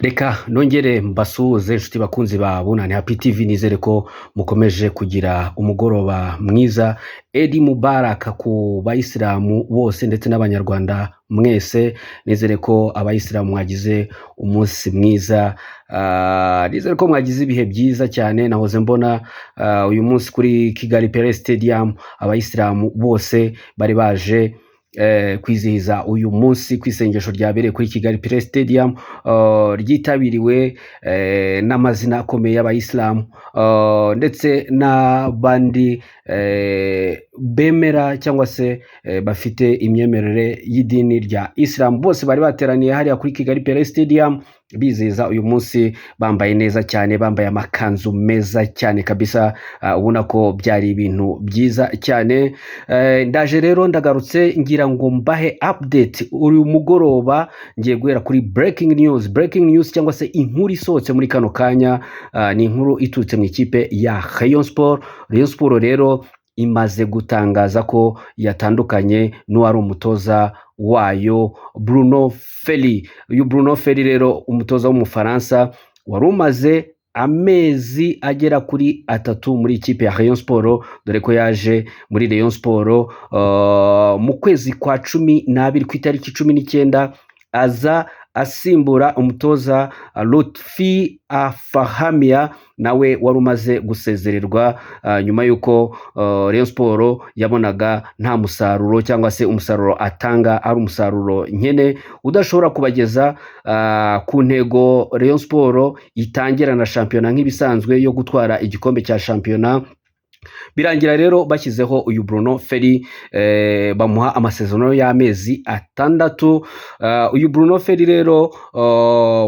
Reka nongere mbasuhuze inshuti bakunzi ba Bunani Happy TV, nizere ko mukomeje kugira umugoroba mwiza. Eid Mubarak ku bayisilamu bose ndetse n'abanyarwanda mwese, nizere ko abayisilamu mwagize umunsi mwiza, nizere ko mwagize ibihe byiza cyane. Nahoze mbona uyu munsi kuri Kigali Pele Stadium abayisilamu bose bari baje kwizihiza uyu munsi ku isengesho ryabereye kuri Kigali Pele Stadium, ryitabiriwe n'amazina akomeye y'abayisilamu, ndetse n'abandi bemera cyangwa se bafite imyemerere y'idini rya Isilamu. Bose bari bateraniye hariya kuri Kigali Pele Stadium bizihiza uyu munsi, bambaye neza cyane, bambaye amakanzu meza cyane kabisa, ubona ko byari ibintu byiza cyane. Ndaje rero, ndagarutse ngira ngo mbahe update uyu mugoroba. Ngiye guhera kuri breaking news, breaking news cyangwa se inkuru isohotse muri kano kanya, ni inkuru iturutse mu ikipe ya Rayon Sport. Rayon Sport rero imaze gutangaza ko yatandukanye n'uwari umutoza wayo Bruno Ferry. Uyu Bruno Ferry rero, umutoza w'Umufaransa wari umaze amezi agera kuri 3 muri ikipe ya Rayon Sport, dore ko yaje muri Rayon Sport mu kwezi kwa 12 ku itariki 19, aza asimbura umutoza Lotfi Afahamia, nawe wari umaze gusezererwa, nyuma y'uko Rayon Sport yabonaga nta musaruro cyangwa se umusaruro atanga ari umusaruro nkene udashobora kubageza ku ntego Rayon Sport itangira na shampiyona nk'ibisanzwe yo gutwara igikombe cya shampiyona. Birangira rero bashyizeho uyu Bruno Ferry, bamuha amasezerano y'amezi 6. Uyu Bruno Ferry rero,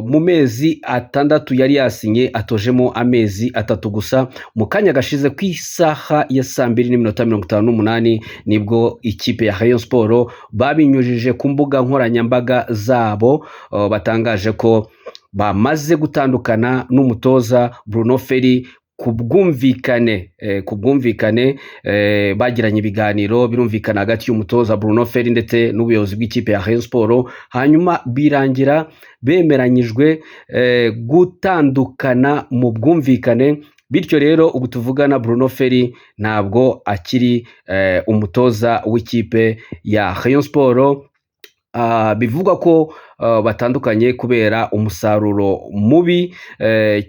mu mezi 6 yari yasinye atojemo amezi 3 gusa. Mu kanya gashize ku isaha ya saa 2:58 nibwo ikipe ya Rayon Sport babinyujije ku mbuga nkoranyambaga zabo, batangaje ko bamaze gutandukana n'umutoza Bruno Ferry ku bwumvikane, bagiranye ibiganiro, birumvikana, hagati y'umutoza Bruno Ferry ndetse n'ubuyobozi bw'ikipe ya Rayon Sport, hanyuma birangira bemeranyijwe gutandukana mu bwumvikane. Bityo rero ubu tuvugana Bruno Ferry ntabwo akiri umutoza w'ikipe ya Rayon Sport. Bivugwa ko batandukanye kubera umusaruro mubi,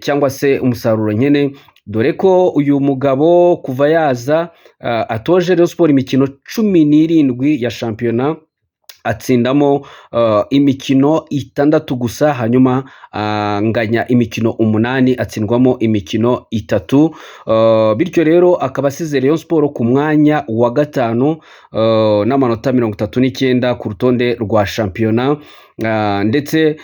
cyangwa se umusaruro nkene, dore ko uyu mugabo kuva yaza atoje Rayon Sport imikino 17 ya shampiyona, atsindamo imikino 6 gusa, hanyuma anganya imikino 8, atsindwamo imikino 3. Bityo rero akaba asize Rayon Sport ku mwanya wa 5 n'amanota 39 ku rutonde rwa shampiyona. Ndetse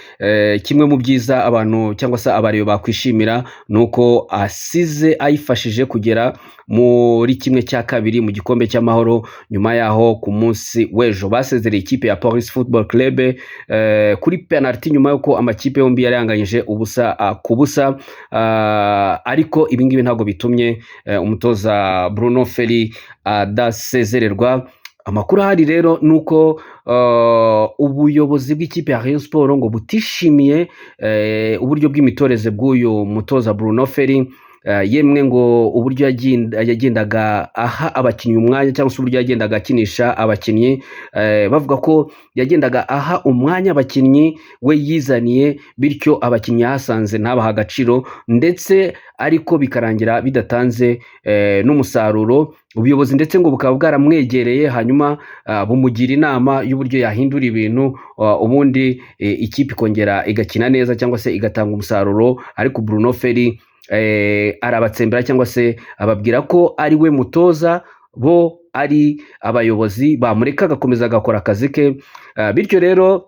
kimwe mu byiza abantu cyangwa se abareba bakwishimira ni uko asize ayifashije kugera muri 1/2 mu gikombe cy'amahoro, nyuma yaho ku munsi w'ejo basezereye ikipe ya Police Football Club kuri penalty, nyuma y'uko amakipe yombi yari yanganyije 0-0. Ariko ibi ngibi ntabwo bitumye umutoza Bruno Ferry adasezererwa. Amakuru ahari rero ni uko ubuyobozi bw'ikipe ya Rayon Sport ngo butishimiye uburyo bw'imitoreze bw'uyu mutoza Bruno Ferry, yemwe ngo uburyo yagendaga aha abakinnyi umwanya cyangwa se uburyo yagendaga akinisha abakinnyi, bavuga ko yagendaga aha umwanya abakinnyi we yizaniye, bityo abakinnyi yahasanze ntabaha agaciro, ndetse ariko bikarangira bidatanze n'umusaruro. Ubuyobozi ndetse ngo bukaba bwaramwegereye, hanyuma bumugira inama y'uburyo yahindura ibintu, ubundi ikipe ikongera igakina neza cyangwa se igatanga umusaruro, ariko Bruno Ferry arabatsembera cyangwa se ababwira ko ari we mutoza, bo ari abayobozi, bamureka agakomeza agakora akazi ke. Bityo rero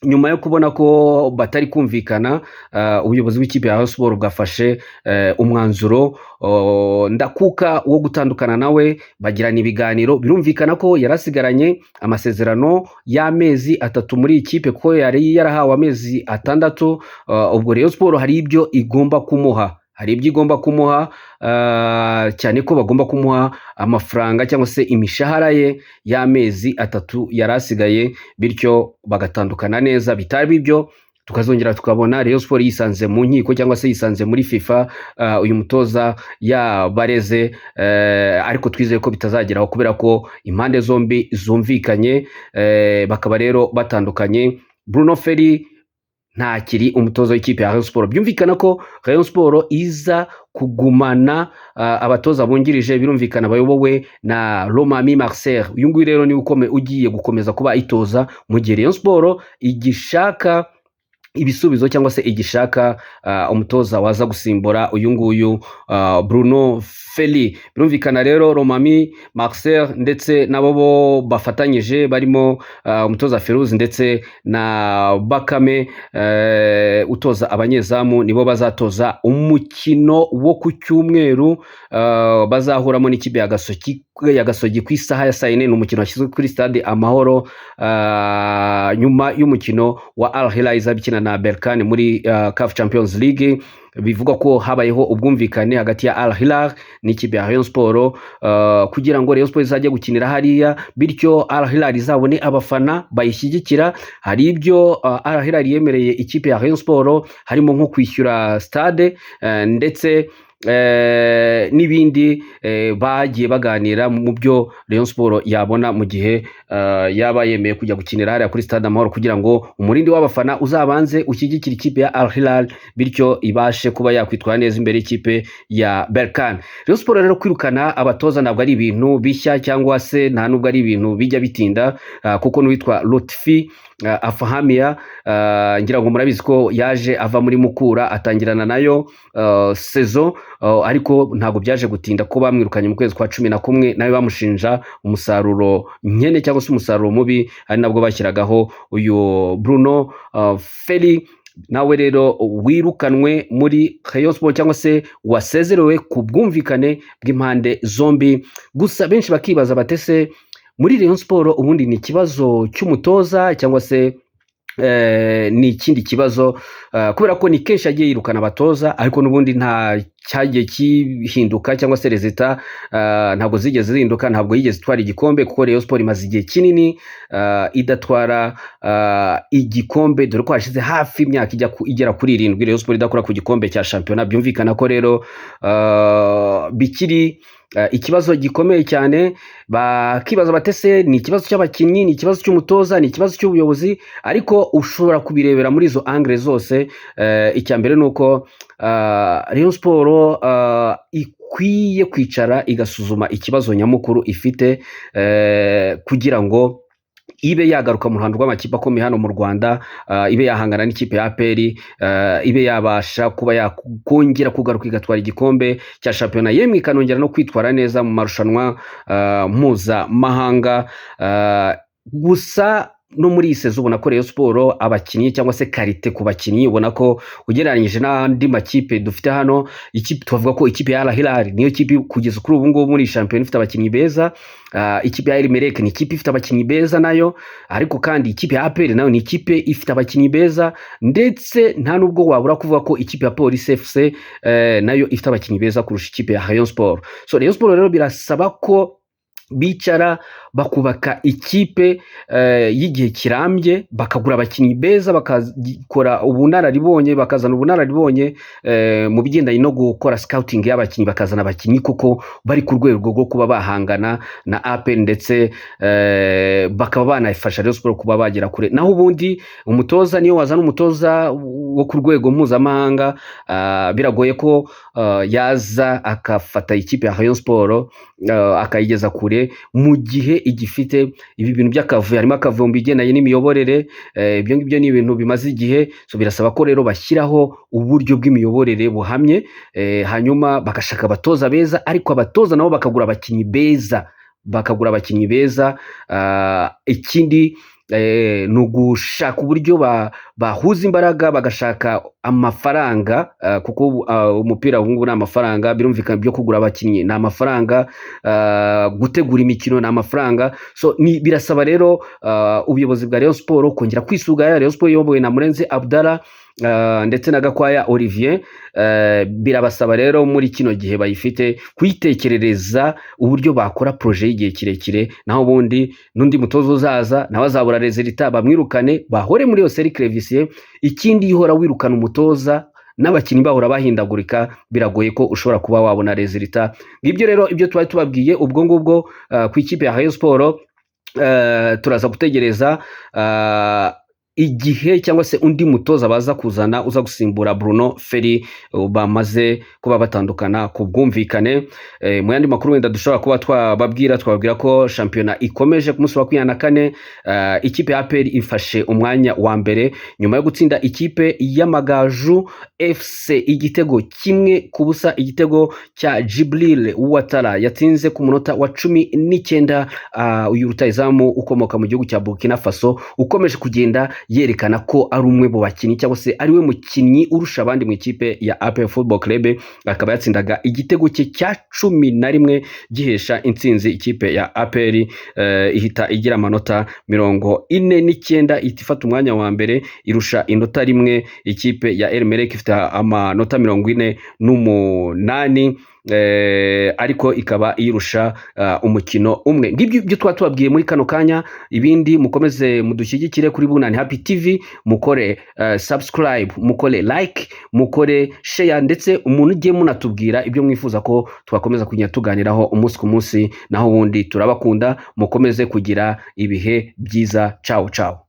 nyuma yo kubona ko batari kumvikana, ubuyobozi bw'ikipe ya Rayon Sport bwafashe umwanzuro ndakuka wo gutandukana nawe, bagirana ibiganiro. Birumvikana ko yari asigaranye amasezerano y'amezi 3 muri iyi kipe, kuko yari yarahawe amezi 6. Ubwo Rayon Sport hari ibyo igomba kumuha, cyane ko bagomba kumuha amafaranga cyangwa se imishahara ye y'amezi 3 yari asigaye, bityo bagatandukana neza. Bitaba ibyo Tukazongera tukabona Rayon Sport yisanze mu nkiko cyangwa se yisanze muri FIFA, uyu mutoza yabareze, ariko twizeye ko bitazageraho kubera ko impande zombi zumvikanye, bakaba rero batandukanye. Bruno Ferry ntakiri umutoza w'ikipe ya Rayon Sport. Byumvikana ko Rayon Sport iza kugumana abatoza bungirije, birumvikana bayobowe na Romami Marcel. Uyu nguyu rero niwe ugiye gukomeza kuba itoza mu gihe Rayon Sport igishaka ibisubizo cyangwa se igishaka umutoza waza gusimbura uyu nguyu Bruno Ferry. Birumvikana rero Romami Marcel ndetse nabo bo bafatanyije barimo umutoza Feruzi ndetse na Bakame utoza abanyezamu, nibo bazatoza umukino wo ku cyumweru bazahuramo n'ikipe ya Gasogi, ya Gasogi ku isaha ya saa yine. Ni umukino washyizwe kuri stade Amahoro nyuma y'umukino wa Al Hilal izaba ikina na Berkane muri CAF Champions League. Bivugwa ko habayeho ubwumvikane hagati ya Al Hilal n'ikipe ya Rayon Sport kugira ngo Rayon Sport izajye gukinira hariya, bityo Al Hilal izabone abafana bayishyigikira. Hari ibyo Al Hilal yemereye ikipe ya Rayon Sport, harimo nko kwishyura stade ndetse n'ibindi bagiye baganira mu byo Rayon Sport yabona mu gihe yaba yemeye kujya gukinira hariya kuri stade Amahoro, kugira ngo umurindi w'abafana uzabanze ushyigikire ikipe ya Al Hilal, bityo ibashe kuba yakwitwara neza imbere y'ikipe ya Berkane. Rayon Sport rero kwirukana abatoza ntabwo ari ibintu bishya cyangwa se nta nubwo ari ibintu bijya bitinda, kuko n'uwitwa Lotfi Afahamia, ngira ngo murabizi ko yaje ava muri Mukura atangirana nayo saison, ariko ntabwo byaje gutinda ko bamwirukanye mu kwezi kwa 11, nawe bamushinja umusaruro nkene cyangwa se umusaruro mubi, ari nabwo bashyiragaho uyu Bruno Ferry, nawe rero wirukanwe muri Rayon Sport cyangwa se wasezerewe ku bwumvikane bw'impande zombi. Gusa benshi bakibaza batese muri Rayon Sport ubundi ni ikibazo cy'umutoza cyangwa se ni ikindi kibazo, kubera ko ni kenshi yagiye yirukana abatoza, ariko n'ubundi nta cyagiye kihinduka cyangwa se résultat ntabwo zigeze zihinduka, ntabwo yigeze itwara igikombe, kuko Rayon Sport imaze igihe kinini idatwara igikombe, dore ko hashize hafi imyaka igera kuri 7 Rayon Sport idakora ku gikombe cya shampiyona. Byumvikana ko rero bikiri ikibazo gikomeye cyane. Bakibaza batese ni ikibazo cy'abakinnyi, ni ikibazo cy'umutoza, ni ikibazo cy'ubuyobozi? Ariko ushobora kubirebera muri izo angle zose. Icya mbere ni uko Rayon Sport ikwiye kwicara igasuzuma ikibazo nyamukuru ifite kugira ngo ibe yagaruka mu ruhando rw'amakipe akomeye hano mu Rwanda, ibe yahangana n'ikipe ya APR, ibe yabasha kuba yakongera kugaruka igatwara igikombe cya shampiyona, yemwe ikanongera no kwitwara neza mu marushanwa mpuzamahanga. Gusa no muri iyi saison ubona ko Rayon Sport abakinnyi cyangwa se qualité ku bakinnyi, ubona ko ugereranyije n'andi makipe dufite hano, ikipe tuvuga ko ikipe ya Al Hilal niyo kipe kugeza kuri ubu ngubu muri shampiyona ifite abakinnyi beza. Ikipe ya Al Merrikh ni ikipe ifite abakinnyi beza nayo, ariko kandi ikipe ya APR nayo ni ikipe ifite abakinnyi beza, ndetse nta nubwo wabura kuvuga ko ikipe ya Police FC nayo ifite abakinnyi beza kurusha ikipe ya Rayon Sport. So Rayon Sport rero birasaba ko bicara bakubaka ikipe y'igihe kirambye, bakagura abakinnyi beza, bakakora ubunararibonye, bakazana ubunararibonye mu bigendanye no gukora scouting y'abakinnyi, bakazana abakinnyi kuko bari ku rwego rwo kuba bahangana na APR, ndetse bakaba banafasha Rayon Sport kuba bagera kure. Naho ubundi umutoza, niyo wazana umutoza wo ku rwego mpuzamahanga, biragoye ko yaza akafata ikipe ya Rayon Sport akayigeza kure mu gihe igifite ibi bintu by'akavuyo. Harimo akavuyo mu bigendanye n'imiyoborere, ibyo ngibyo ni ibintu bimaze igihe. So birasaba ko rero bashyiraho uburyo bw'imiyoborere buhamye, hanyuma bagashaka abatoza beza, ariko abatoza nabo bakagura abakinnyi beza, bakagura abakinnyi beza. Ikindi ni ugushaka uburyo bahuza imbaraga, bagashaka amafaranga, kuko umupira ubu ngubu ni amafaranga. Birumvikana, byo kugura abakinnyi ni amafaranga, gutegura imikino ni amafaranga. So birasaba rero ubuyobozi bwa Rayon Sport kongera kwisuganya. Rayon Sport iyobowe na Murenzi Abdallah. ndetse na Gakwaya Olivier. Birabasaba rero muri kino gihe bayifite kuyitekerereza uburyo bakora projet y'igihe kirekire, naho ubundi n'undi mutoza uzaza nawe azabura résultat, bamwirukane, bahore muri iyo cercle vicieux. Ikindi, iyo uhora wirukana umutoza n'abakinnyi bahora bahindagurika, biragoye ko ushobora kuba wabona résultat. Ngibyo rero ibyo twari tubabwiye ubwo ngubwo ku ikipe ya Rayon Sport. Turaza gutegereza igihe cyangwa se undi mutoza baza kuzana uza gusimbura Bruno Ferry bamaze kuba batandukana ku bwumvikane. Mu yandi makuru wenda dushobora kuba twababwira, twababwira ko shampiyona ikomeje. Ku munsi wa 24, ikipe ya APR ifashe umwanya wa mbere nyuma yo gutsinda ikipe y'Amagaju FC igitego 1-0, igitego cya Djibril Ouattara yatsinze ku munota wa 19. Uyu rutahizamu ukomoka mu gihugu cya Burkina Faso ukomeje kugenda yerekana ko ari umwe mu bakinnyi cyangwa se ari we mukinnyi urusha abandi mu ikipe ya APR Football Club, akaba yatsindaga igitego cye cya 11 gihesha intsinzi ikipe ya APR. Ihita igira amanota 49, ihita ifata umwanya wa mbere, irusha inota rimwe ikipe ya El Merreikh ifite amanota 48, ariko ikaba irusha umukino umwe. Ngibyo ibyo twaba tubabwiye muri kano kanya. Ibindi mukomeze mudushyigikire kuri Bunani Happy TV, mukore subscribe, mukore like, mukore share, ndetse umuntu ugiye munatubwira ibyo mwifuza ko twakomeza kugenda tuganiraho umunsi ku munsi. Naho ubundi turabakunda, mukomeze kugira ibihe byiza. Ciao ciao.